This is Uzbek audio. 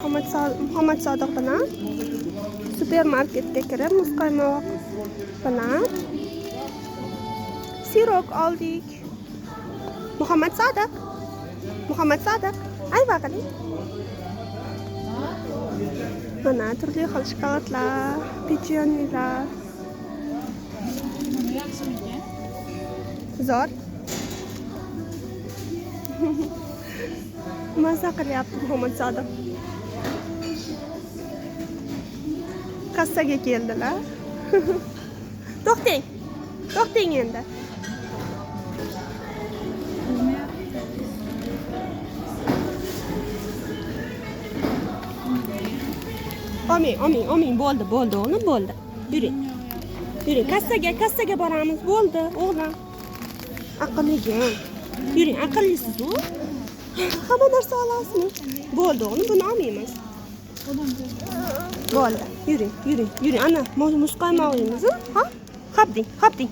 Muhammad Sodiq bilan supermarketga kirib muzqaymoq bilan sirok oldik. Muhammad Sodiq. Muhammad Sodiq, ayva qiling. Mana turli xil shokoladlar, pechenyelar. Buni yaxshimikan? Zo'r. Maza qilyapti Muhammad Sodiq. Kassaga keldilar. To'xtang. To'xtang endi. Bo'lmayapti. Olmang, olmang, olmang. Bo'ldi, bo'ldi, o'g'lim, bo'ldi. Yuring. Yuring, kassaga, kassaga boramiz. Bo'ldi, o'g'lim. Aqlligim. Yuring, aqllisiz-u. Hamma narsa olasizmi? Bo'ldi, o'g'lim, buni olmaymiz. Odam ko'p. Bo'ldi. Yuring, yuring, yuring. Ana, muzqaymoq yeymiz, ha? Hop deng, hop deng.